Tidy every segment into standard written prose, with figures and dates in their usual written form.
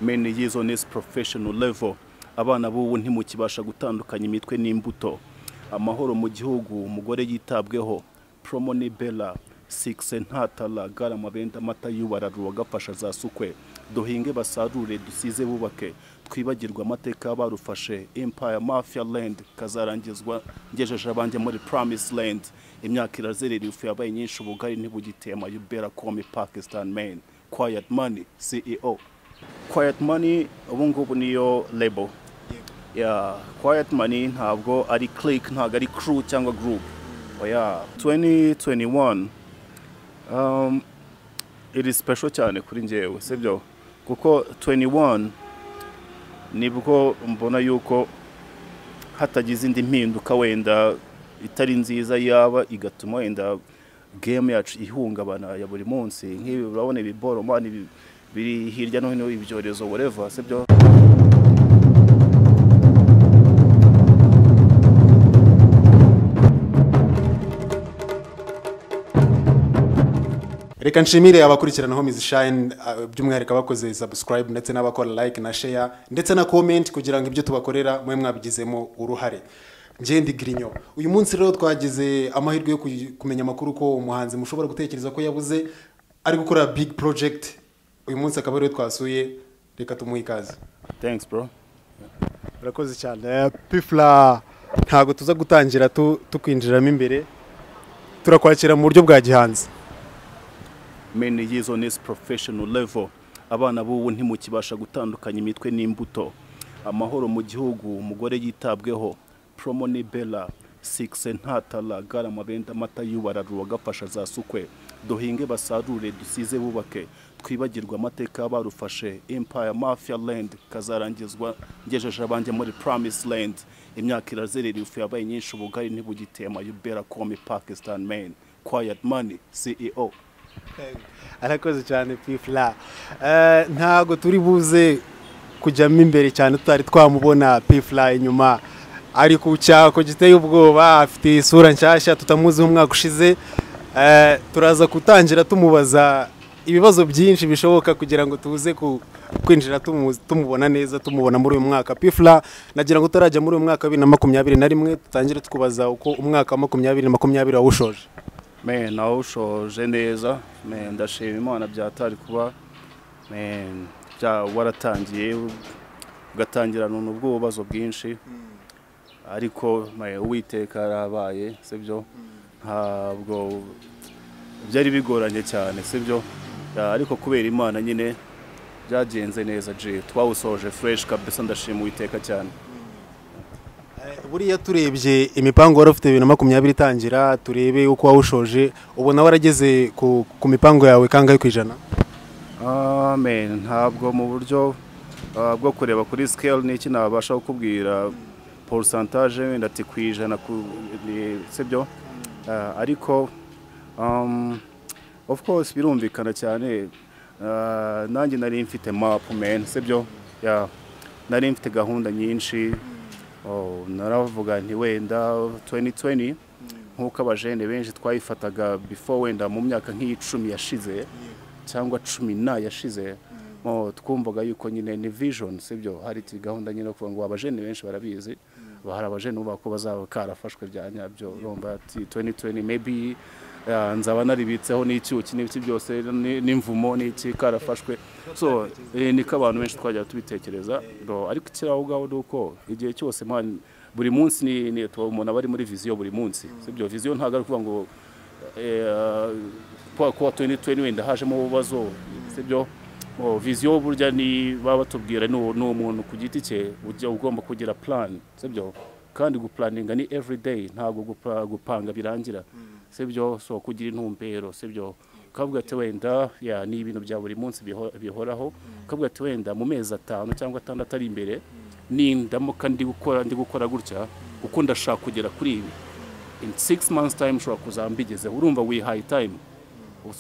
Many years on this professional level. Abana b'ubu ntimukibasha gutandukanya imitwe n'imbuto. Amahoro mu gihugu, umugore yitabweho. Promo ni Bella, Six ntatala, gara amabenda amata y'ubararu agafasha zasukwe. Duhinge basarure, dusize bubake. Twibagirwa amateka barufashe. Empire Mafia Land kazarangizwa ngejeje abanjye muri Promise Land. Imyaka irazerera ifu yabaye nyinshi ubugari ntibugitema. You better call me Pakistan man. Quiet Money CEO. Quiet Money ubu ngubu niyo label. Yeah, Quiet Money ntabwo ari clique, ntabwo ari crew cyangwa group. Oya, 2021 it is special cyane kuri njyewe, sibyo? Kuko 21 nibwo mbona yuko hatagize indi mpinduka wenda itari nziza yaba igatuma wenda game yacu ihungabana ya buri munsi. Nk'ibi urabona ibiboro man biri hirya no hino, ibyorezo whatever, sibyo? Reka nshimire abakurikirana Homies Shine, by'umwihariko abakoze subscribe ndetse n'abakora like na share ndetse na comment kugira ngo ibyo tubakorera mwe mwabigizemo uruhare. Njye ndi Grinyo. Uyu munsi rero twagize amahirwe yo kumenya amakuru ko umuhanzi mushobora gutekereza ko yabuze ari gukora big project. Uyu munsi akaba ariwe twasuye, reka tumuhe ikaze. Thanks bro. Urakoze cyane P-Fla. Ntago tuza gutangira tukwinjiramo imbere, turakwakira mu buryo bwa gihanzi. Many years on this professional level. Abana b'ubu ntimukibasha gutandukanya imitwe n'imbuto. Amahoro mu gihugu, umugore yitabweho. Promo ni Bella, Six ntatala, gara amabenda amata y'ubararu agafasha zasukwe. Duhinge basarure, dusize bubake. Twibagirwa amateka barufashe. Empire Mafia Land kazarangizwa ngejeje abanjye muri Promise Land. Imyaka irazerera ifu yabaye nyinshi ubugari ntibugitema. You better call me Pakistan man. Quiet Money CEO. Arakoze cyane P-Fla. Ntago turi buze kujyamo imbere cyane tutari twamubona P-Fla inyuma ari ku cyako giteye ubwoba, afite isura nshyashya tutamuzi umwaka ushize. Turaza kutangira tumubaza ibibazo byinshi bishoboka kugira ngo tuze kwinjira tumubona neza, tumubona muri uyu mwaka. P-Fla, nagira ngo utarajya muri uyu mwaka wa 2021 tutangire tukubaza uko umwaka wa 2020 wawushoje. Man, nawushoje neza. Man, ndashima Imana byatari kuba man bya waratangiye ugatangirana n'ubwo bubazo bwinshi, ariko Uwiteka yarabaye, sibyo? Ntabwo byari bigoranye cyane, sibyo? Ariko kubera Imana nyine byagenze neza. G twawusoje fresh kabisa, ndashima Uwiteka cyane. Buriya turebye imipango wari ufite 2020 itangira, turebe uko wawushoje, ubona warageze ku mipango yawe kangahe ku ijana? Amen, ntabwo mu buryo bwo kureba kuri scale n'iki nabasha kukubwira pourcentage wenda ati ku ijana, sibyo? Ariko of course birumvikana cyane. Nanjye nari mfite map man, sibyo? Yeah, nari mfite gahunda nyinshi. Oh, naravuga nti wenda 2020 nkuko abajene benshi twayifataga before wenda mu myaka nk'icumi yashize cyangwa 10 yashize, twumvaga yuko nyine ni vision, sibyo? Hari gahunda nyine kuvuga ngo abajene benshi barabizi, bahari abajene uba ko bazaba karafashwe bya nyabyo. Urumva ati 2020 maybe nzaba naribitseho n'icyuki n'ibiki byose n'imvumo n'iki karafashwe. So niko abantu benshi twajya tubitekereza. Ariko ikiraho gaho nuko igihe cyose man buri munsi ni umuntu aba ari muri vision buri munsi, sibyo? Vision ntago ari kuvuga ngo kwa 2020 wenda hajemo ububazo, sibyo? Vision burya ni baba batubwira ni umuntu ku giti cye ujya ugomba kugira plan, sibyo? Kandi guplaninga ni every day, ntago gupanga birangira, sibyo? So kugira intumbero, sibyo? Kavuga ati wenda ya ni ibintu bya buri munsi bihoraho. Kavuga ati wenda mu mezi 5 cyangwa 6 ari imbere nindamuka ndi gukora gutya kuko ndashaka kugera kuri ibi, in 6 months time ushobora kuzambigezeho. Urumva we high time.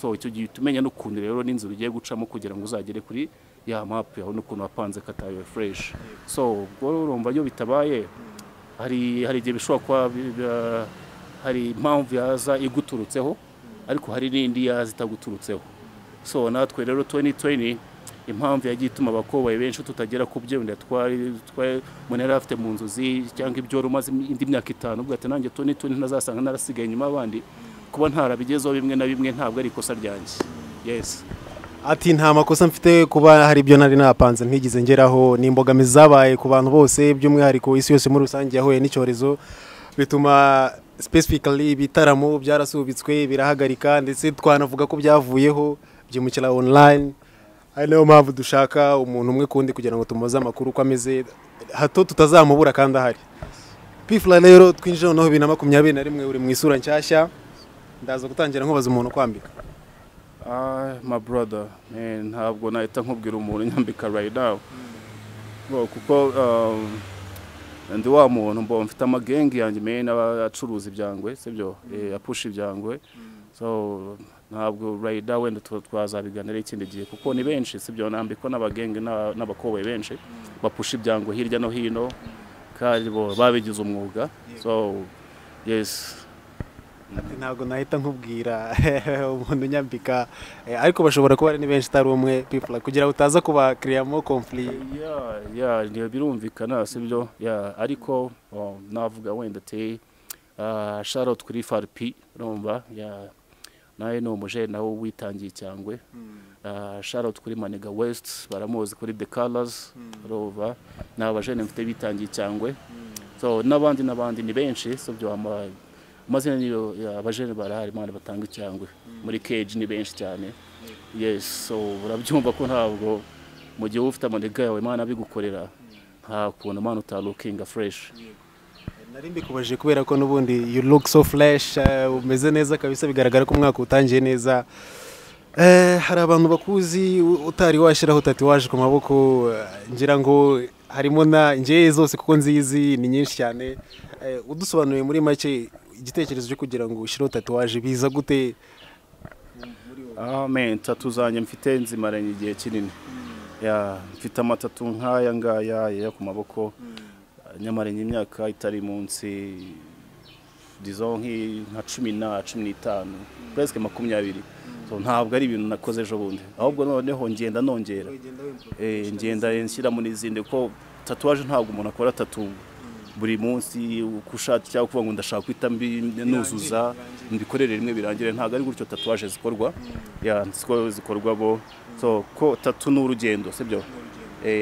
So icyo gihe tumenya n'ukuntu rero n'inzira ugiye gucamo kugira ngo uzagere kuri ya map yawe n'ukuntu wapanze katayo fresh. So ubwo urumva iyo bitabaye hari igihe bishobora kuba hari impamvu yaza iguturutseho, ariko hari n'indi yaza itaguturutseho. So natwe rero 2020 Impamvu yagiye ituma abakoboyi benshi tutagera ku byo wenda twari umuntu yari afite mu nzozi, cyangwa ibyo wari umaze indi myaka 5 ubwo ati nanjye tuni ntazasanga narasigaye inyuma y'abandi. Kuba ntarabigezeho bimwe na bimwe ntabwo ari ikosa ryanjye. Yes. Ati nta makosa mfite kuba hari ibyo nari napanze ntigeze ngeraho, ni imbogamizi zabaye ku bantu bose, by'umwihariko isi yose muri rusange yahuye n'icyorezo, bituma specifically ibitaramo byarasubitswe birahagarika, ndetse twanavuga ko byavuyeho byimukira online. Ari nayo mpamvu dushaka umuntu umwe kundi kugira ngo tumubaze amakuru uko ameze, hato tutazamubura kandi ahari. P-Fla rero twinjira noneho 2021 uri mu isura nshyashya, ndaza gutangira nkubaza umuntu kwambika. My brother, man, ntabwo nahita nkubwira umuntu nyambika right now. Kuko ndi wa muntu mbo mfite amagengi yanjye man, abacuruza ibyangwe, sibyo, apusha ibyangwe. So ntabwo right now wenda twazabiganira ikindi gihe kuko ni benshi, sibyo, nambikwa n'abagenge n'abakoboyi benshi bapusha ibyangwe hirya no hino kandi bo babigize umwuga. So yes. Ati ntabwo nahita nkubwira umuntu nyambika, ariko bashobora kuba ari ni benshi itari umwe P-Fla, kugira ngo utaza kuba creamo conflict. Yeah, birumvikana, sibyo. Yeah, ariko navuga wenda ati shout out kuri FRP, urumva, yeah, nawe ni umuje nawe witangiye icyangwe. Shout out kuri Maniga West, baramuzi kuri The Colors, urumva, ni abajene mfite bitangiye icyangwe. So n'abandi ni benshi, sibyo, amazina niyo abajene barahari mwana batanga icyangwe muri cage ni benshi cyane. Yes, so urabyumva ko ntabwo mu gihe ufite amaniga yawe mwana bigukorera nta kuntu mwana utalookinga fresh. Nari mbikubaje kubera ko n'ubundi you look so fresh, umeze neza kabisa, bigaragara ko umwaka utangiye neza. Hari abantu bakuzi utari washiraho tatuwaje ku maboko, ngira ngo harimo na njye zose kuko nzizi ni nyinshi cyane. Udusobanuye muri make igitekerezo cyo kugira ngo ushireho tatuwaje biza gute? Man, tattoo zanjye mfite nzimaranye igihe kinini. Yeah, mfite amatatu nk'aya ngaya yo ku maboko, nyamaranye imyaka itari munsi disons nka 10 na 15, presque 20. So ntabwo ari ibintu nakoze ejo bundi, ahubwo noneho ngenda nongera, ngenda nshyira muri izindi, ko tatuwaje ntabwo umuntu akora tattoo buri munsi uko ushatse, cyangwa kuvuga ngo ndashaka kwita nuzuza mbikorere rimwe birangire, ntabwo ari gutyo tatuwaje zikorwa. Yeah, zikorwa bo. So ko tattoo ni urugendo, sibyo?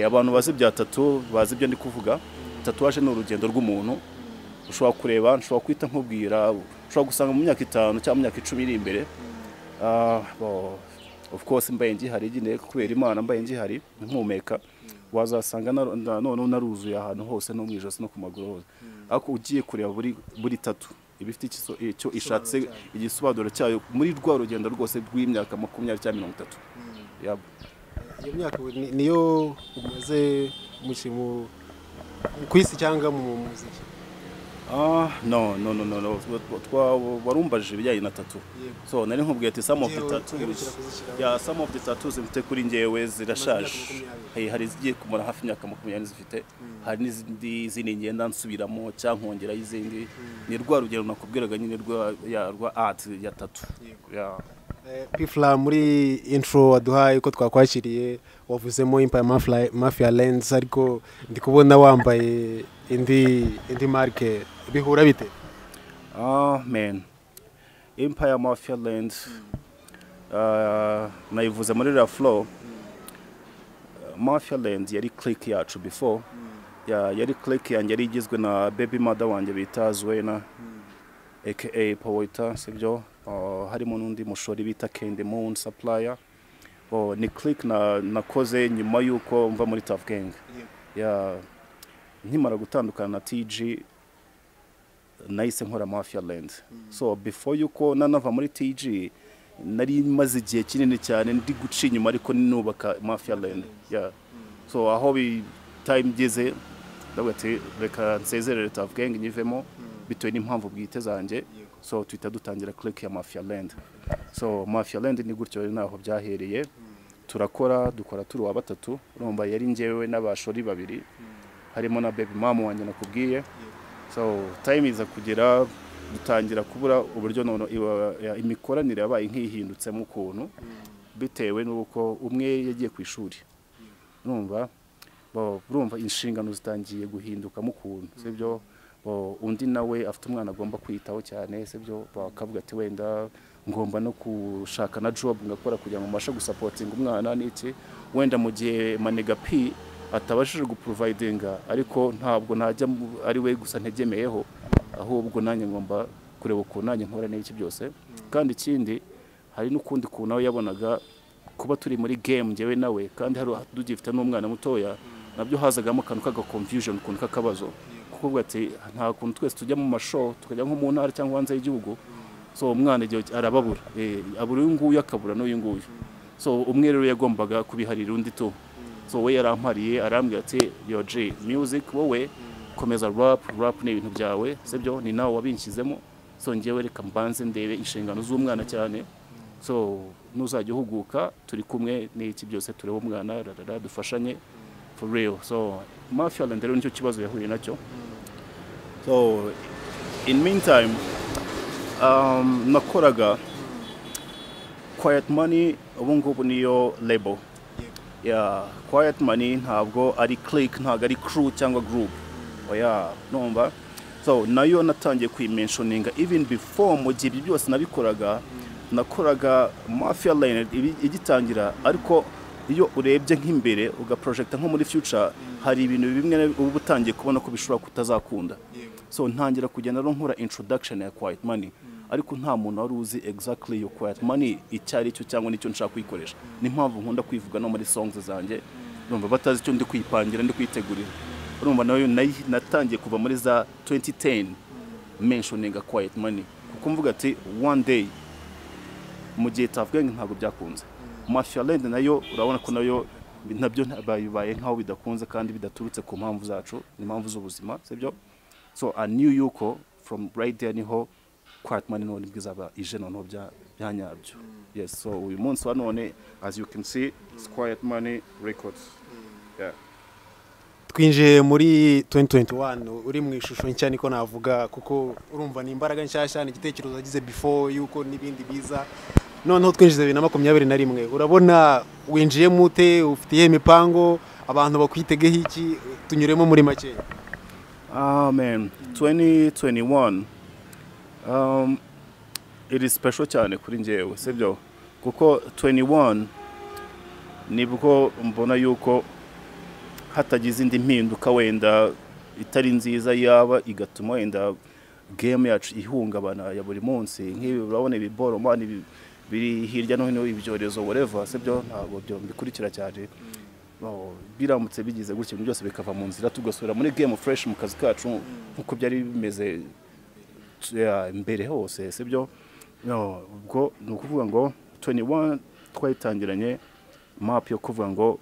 Abantu bazi bya tattoo bazi ibyo ndi kuvuga. Tatuwaje ni urugendo rw'umuntu, ushobora kureba, nshobora kwita nkubwira, ushobora gusanga mu myaka 5 cyangwa mu myaka 10 iri imbere. Of course mbaye ngihari nyine kubera Imana, mbaye ngihari mpumeka, wazasanga none naruzuye ahantu hose, no mu ijosi no ku maguru hose. Ariko ugiye kureba buri tattoo ibifite icyo ishatse, igisobanuro cyayo muri rwa rugendo rwose rw'imyaka 20 cyangwa 30. Yabo. Iyo myaka niyo umaze ku isi cyangwa mu muziki? No. Warumbaje ibijyanye na tattoo. So nari nkubwiye ati some of the tattoos, yeah, some of the tattoos mfite kuri njyewe zirashaje. Hari izigiye kumara hafi imyaka 20 zifite, hari n'izindi zindi ngenda nsubiramo cyangwa nkongera izindi. Ni rwa rugero nakubwiraga nyine rwa art ya tattoo. Yeah. P-Fla, muri intro waduhaye uko twakwakiriye wavuzemo Empire Mafia Lens, ariko ndi kubona wambaye indi marke, bihura bite? Man, Empire Mafia Lens, nayivuze muri la flow. Mafia Lens yari click yacu before. Yari click yanjye yari igizwe na baby mother wanjye bita Zwena, aka Poeta, sibyo? Harimo n'undi mushori bita Candy Moon Supplier. Ni click nakoze nyuma yuko mva muri Tough Gang. Yeah, nkimara gutandukana na TG nahise nkora Mafia Land. So before yuko nanava muri TG nari maze igihe kinini cyane ndi guca inyuma, ariko nubaka Mafia Land. Yeah. So aho bi time geze ndavuga ati reka nsezerere Tough Gang nyivemo bitewe n'impamvu bwite zanjye. So tuhita dutangira click ya Mafia Land. So Mafia Land ni gutyo naho byahereye. Turakora dukora turi wa batatu, urumva yari njyewe n'abashori babiri, harimo na baby mama wanjye nakubwiye. So time iza kugera dutangira kubura uburyo none imikoranire yabaye nk'ihindutsemo ukuntu, bitewe n'uko umwe yagiye ku ishuri. Urumva, urumva inshingano zitangiye guhindukamo ukuntu, sibyo? Undi nawe afite umwana agomba kwitaho cyane, sibyo? Bakavuga ati wenda ngomba no gushaka na job ngakora kugira ngo mbashe gusupportinga umwana n'iki. Wenda mu gihe Maniga P atabashije guprovidinga, ariko ntabwo najya ari we gusa ntegemeyeho, ahubwo nanjye ngomba kureba ukuntu nanjye nkora n'iki byose. Kandi ikindi, hari n'ukundi kuntu nawe yabonaga kuba turi muri game njyewe nawe, kandi hari tugifite n'umwana mutoya, nabyo hazagamo akantu k'aga confusion, ukuntu k'akabazo, kuko uvuga ati nta kuntu twese tujya mu mashow, tukajya nko mu ntara cyangwa hanze y'igihugu, so umwana igihe arababura, abura uyu nguyu, akabura n'uyu nguyu. So umwe rero yagombaga kubiharira undi tu. So we yarampariye, arambwira ati: "Yo G, music wowe komeza rap, rap ni ibintu byawe, sibyo? Ni nawe wabinshyizemo. So njyewe reka mbanze ndebe inshingano z'umwana cyane. So nuzajya uhuguka turi kumwe n'iki byose, turebe umwana rarara, dufashanye for real." So Mafia Land rero nicyo kibazo yahuye nacyo. So in meantime, nakoraga Quiet Money, ubu ngubu niyo label. Yeah, Quiet Money ntabwo ari clique, ntabwo ari crew cyangwa group, oya, numva. So nayo natangiye kuyimentioninga even before, mu gihe ibyo byose nabikoraga, nakoraga Mafia Lane igitangira. Ariko iyo urebye nk'imbere, ugaprojecta nko muri future, hari ibintu bimwe uba utangiye kubona ko bishobora kutazakunda. So ntangira kugenda rero nkora introduction ya Quiet Money, ariko nta muntu wari uzi exactly iyo Quiet Money icyo ari cyo cyangwa n'icyo nshaka kuyikoresha. N'impamvu nkunda kwivuga no muri songs zanjye, urumva batazi icyo ndi kuyipangira, ndi kuyitegurira. Urumva nayo natangiye kuva muri za 2010 mentioninga Quiet Money, kuko mvuga ati one day mu gihe tavuga ngo ntabwo byakunze. Mafia Land nayo urabona ko nayo nabyo bibaye nkaho bidakunze, kandi bidaturutse ku mpamvu zacu, ni impamvu z'ubuzima, sibyo? So I knew yuko from right there niho Quiet Money none bwizaba ije noneho bya nyabyo. Yes, so uyu munsi wa none, as you can see, it's Quiet Money Records, yeah. Twinjiye muri 2021 uri mu ishusho nshya, niko navuga, kuko urumva ni imbaraga nshyashya, ni igitekerezo wagize before yuko n'ibindi biza. Noneho twinjize 2021, urabona winjiyemo ute? Ufite iyihe mipango? Abantu bakwitegeho iki? Tunyuremo muri make. Ah man, 2021 it is special cyane kuri njyewe, sibyo? Kuko 21 nibwo mbona yuko hatagize indi mpinduka wenda itari nziza yaba igatuma wenda game yacu ihungabana ya buri munsi, nk'ibi urabona ibiboro man biri hirya no hino, ibyorezo, whatever, sibyo? Ntabwo byo mbikurikira cyane. Oh, biramutse bigize gutya, ibintu byose bikava mu nzira, tugasubira muri game fresh mu kazi kacu nk'uko byari bimeze, yeah, mbere hose, sibyo? No, ubwo ni ukuvuga ngo 21 twayitangiranye map yo kuvuga ngo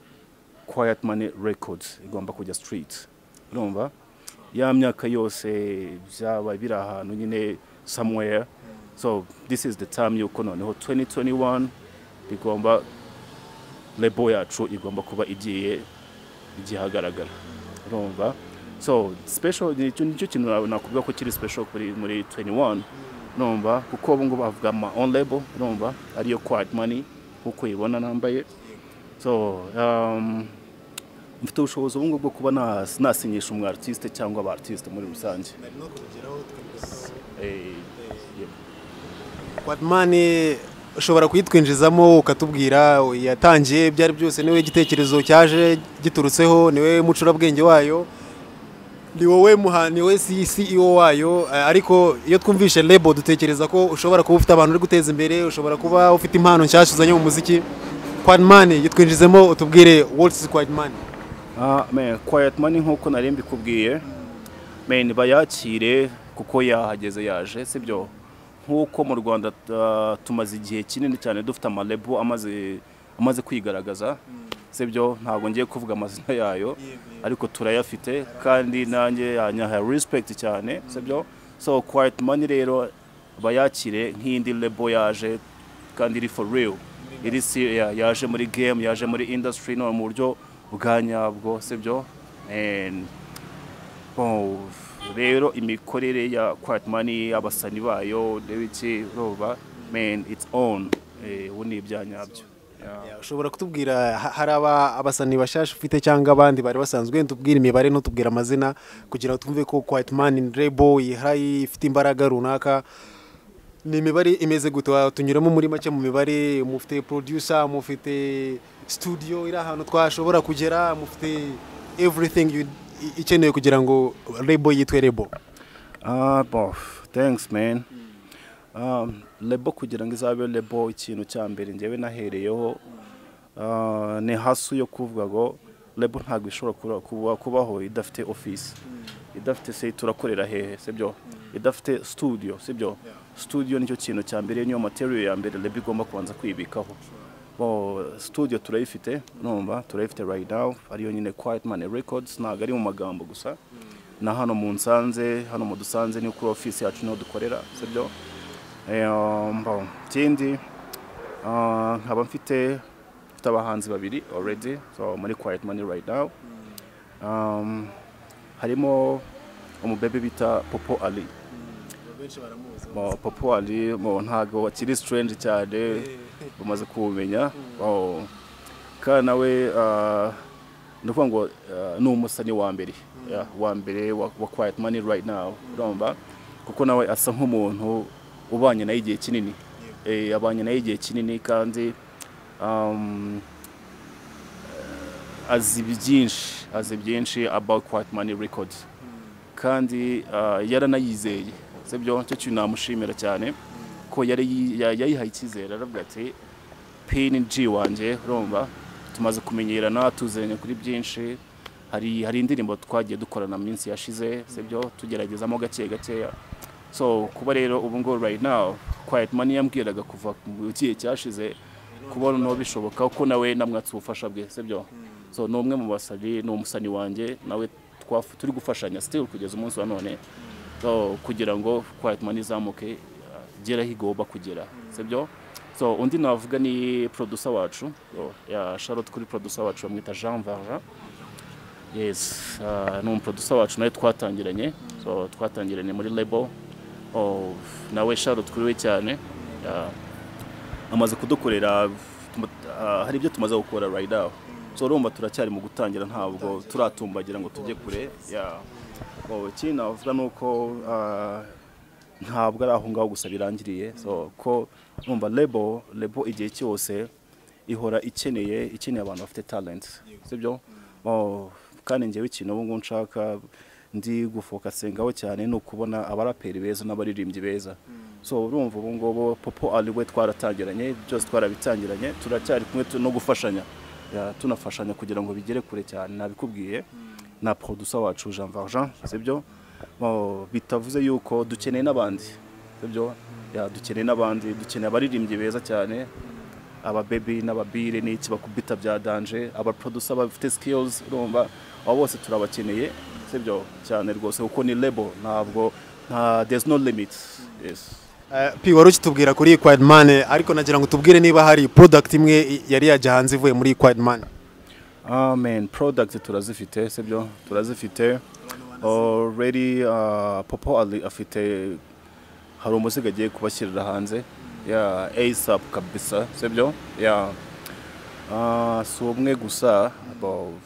Quiet Money Records igomba kujya street. Urumva ya myaka yose byaba biri ahantu nyine somewhere. So this is the time yuko noneho 2021 bigomba, label yacu igomba kuba igiye igihagaragara, urumva. So special nicyo kintu nakuvuga ko kiri special kuri muri 21, urumva, kuko ubu ngubu bavuga ama own label, urumva, ariyo Quiet Money nkuko uyibona nambaye. So mfite ubushobozi ubu ngubu bwo kuba nasinyisha umu artiste cyangwa aba artiste muri rusange. Yeah. Quiet Money ushobora kuyitwinjizamo, ukatubwira yatangiye ibyo ari byose, niwe igitekerezo cyaje giturutseho, niwe mucurabwenge wayo, ni wowe muha, ni wowe CEO wayo. Ariko iyo twumvishe label dutekereza ko ushobora kuba ufite abantu uri guteza imbere, ushobora kuba ufite impano nshyashya uzanye mu muziki. Quiet Money yitwinjizemo, utubwire what is Quiet Money. Ah, man, Quiet Money nkuko nari mbikubwiye, man, bayakire kuko yahageze, yaje, sibyo? Nkuko mu Rwanda tumaze igihe kinini cyane dufite amalabel amaze kwigaragaza, sibyo? Ntabwo ngiye kuvuga amazina yayo, ariko turayafite, kandi nanjye yanyaha respect cyane, sibyo? So Quiet Money rero bayakire nk'indi label yaje kandi iri for real, iri yaje muri game, yaje muri industry no mu buryo bwa nyabwo, sibyo? And bon, rero imikorere ya Quiet Money, abasani bayo n'ibiki, urumva man, it's on. Ubu ni ibya nyabyo. Yeah. Ushobora kutubwira hari abasani bashasha ufite cyangwa abandi bari basanzwe? Tubwire imibare, ntutubwire amazina, kugira ngo twumve ko Quiet Man label ihari, ifite imbaraga runaka. Ni imibare imeze gute? Tunyuramo muri make mu mibare. Mufite producer, mufite studio iri ahantu twashobora kugera, mufite everything ikenewe kugira ngo label yitwe label? Ah, bon, thanks man. Label kugira ngo izabe label, ikintu cya mbere njyewe nahereyeho ni hasu yo kuvuga ngo label ntabwo ishobora kubaho idafite office, idafite se turakorera hehe, sibyo? Idafite studio, sibyo? Studio nicyo kintu cya mbere, niyo material ya mbere label igomba kubanza kwibikaho. Bo studio turayifite, numva turayifite right now, ariyo nyine Quiet Money Records. Ntabwo ari mu magambo gusa, na hano mu Nsanze, hano mu Dusanze, ni kuri office yacu, niho dukorera, sibyo? Bon, ikindi nkaba mfite abahanzi babiri already, so muri Quiet Money right now harimo umubebe bita Popo Ali. Benshi baramuzi. Mo, Popo Ali mo ntago akiri strange cyane, bamaze kuwumenya. Oh, kandi nawe ni ukuvuga ngo ni umusani wa mbere, yeah, wa mbere wa Quiet Money right now, urumva, kuko nawe asa nk'umuntu ubanye nawe igihe kinini, abanye nawe igihe kinini kandi azi byinshi about Quiet Money Records, kandi yaranayizeye, sibyo? Cyo kintu namushimira cyane, ko yari yayihaye icyizere, aravuga ati: "PNG wanjye, urumva tumaze kumenyerana, tuziranye kuri byinshi, hari indirimbo twagiye dukorana mu minsi yashize, sibyo? Tugeragezamo gake gakeya." So kuba rero ubu ngubu right now Quiet Money yambwiraga kuva mu gihe cyashize, kubona no bishoboka ko nawe namwatse ubufasha bwe, sibyo? So ni umwe mu basani, ni umusani wanjye nawe turi gufashanya still kugeza umunsi wa none, so kugira ngo Quiet Money izamuke, igere aho igomba kugera, sibyo? So undi navuga ni producer wacu. So, ya Charlotte kuri producer wacu bamwita Jean Varja. Yes, ni umuproducer wacu nawe twatangiranye, so twatangiranye muri label. Oh, nawe Charlotte kuri we cyane. Yeah. Amaze kudukorera, hari ibyo tumaze gukora right now, so urumva turacyari mu gutangira, ntabwo turatumbagira ngo tujye kure. Yeah. Oh, ikindi navuga ni uko ntabwo ari aho ngaho gusa birangiriye. So ko numva label igihe cyose ihora ikeneye abantu bafite talent, sibyo? Oh, kandi njyewe ikintu ubu ngubu nshaka, ndi gufocusingaho cyane, ni ukubona abaraperi beza n'abaririmbyi beza. So urumva ubu ngubu Popo Ali we twaratangiranye, byose twarabitangiranye, turacyari kumwe, no gufashanya. Ya, tunafashanya kugira ngo bigere kure cyane, nabikubwiye, na producer wacu Jean Valjean, sibyo? Oh, bitavuze yuko dukeneye n'abandi, sibyo? Ya, dukeneye n'abandi, dukeneye abaririmbyi beza cyane, ababebi n'ababire n'iki bakubita bya danger, abaproducer bafite skills. Urumva abo bose turabakeneye, sibyo? Cyane rwose, kuko ni label, ntabwo nta, there's no limit, yes. P, wari ukitubwira kuri Quiet Man, ariko nagira ngo tubwire niba hari product imwe yari yajya hanze ivuye muri Quiet Man. Ah man, product turazifite, sibyo? Turazifite already. Popo Ali afite, hari umuzigo agiye kubashyirira hanze ya ASAP kabisa, sibyo? Ya, si umwe gusa.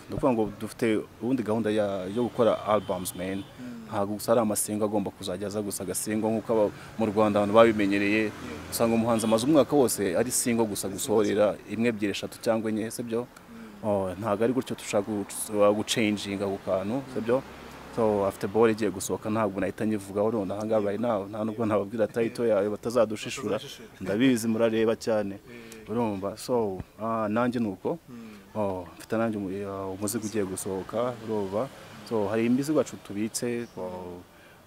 Ni ukuvuga ngo dufite ubundi gahunda yo gukora albums man. Ntabwo gusa ari amasingle agomba kuzajya aza gusa agasingle nk'uko mu Rwanda abantu babimenyereye, usanga umuhanzi amaze umwaka wose ari single gusa, gusohorera imwe, ebyiri, eshatu cyangwa enye, sibyo? Oh, ntabwo ari gutyo dushaka guchanginga ku kantu, sibyo? So afite ball igiye gusohoka, ntabwo nahita nyivugaho none aha ngaha right now, nta nubwo ntababwira title yayo, batazadushishura, ndabizi murareba cyane, urumva. So nanjye nuko, oh, mfite nanjye umuzigo ugiye gusohoka, urumva. So hari imizigo yacu tubitse, oh,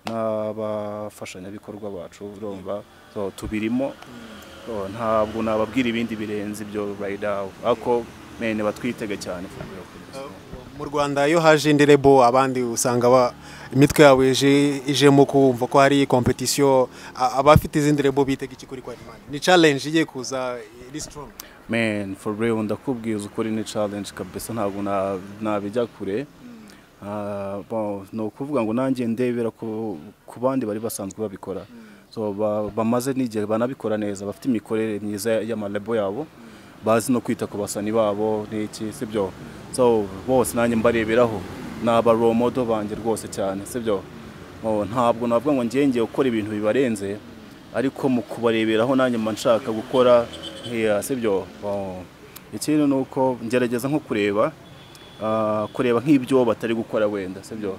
n'abafashanyabikorwa bacu, urumva. So tubirimo. So, ntabwo nababwira ibindi birenze ibyo right now, ariko mene batwitege cyane for real. Mu Rwanda iyo haje indi label, abandi usanga imitwe yabo ije ijemo kumva ko hari competition. Abafite izindi label bitega iki kuri Quiet Man? Ni challenge igiye kuza iri strong? Man, for real, ndakubwiza ukuri, ni challenge kabisa, ntabwo nabijya kure. Bon, ni ukuvuga ngo nanjye ndebera ku bandi bari basanzwe babikora, so bamaze n'igihe banabikora neza, bafite imikorere myiza y'amalabel yabo. Bazi no kwita ku basani babo n'iki, sibyo? So bose nanjye mbareberaho, ni aba role model banjye rwose cyane, sibyo? Oh, ntabwo navuga ngo ngiye gukora ibintu bibarenze, ariko mu kubareberaho nanjye mba nshaka gukora nkiya, sibyo? Oh, ikindi ni uko ngerageza nko kureba kureba nk'ibyo batari gukora wenda, sibyo?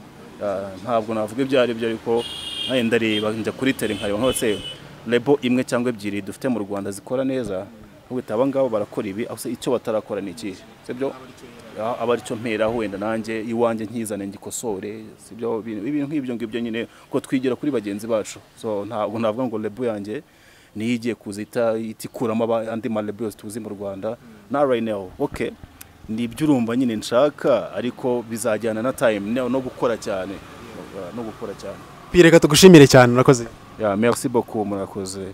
Ntabwo navuga ibyo ari byo, ariko nanjye ndareba, njya kuri tele nkareba nka se label imwe cyangwa ebyiri dufite mu Rwanda zikora neza, nkubita aba ngabo barakora ibi, aho se icyo batarakora ni ikihe, sibyo? Aba aricyo mperaho wenda nanjye iwanjye nkizane ngikosore, sibyo? Ibintu nk'ibyo ngibyo nyine, ko twigira kuri bagenzi bacu. So ntabwo navuga ngo label yanjye niyo igiye kuza ita ikuramo andi ma label yose tuzi mu Rwanda na right now. Okay, nibyo urumva nyine nshaka, ariko bizajyana na time no gukora cyane, no gukora cyane. P, reka tugushimire cyane, urakoze. Yeah, merci beaucoup, murakoze.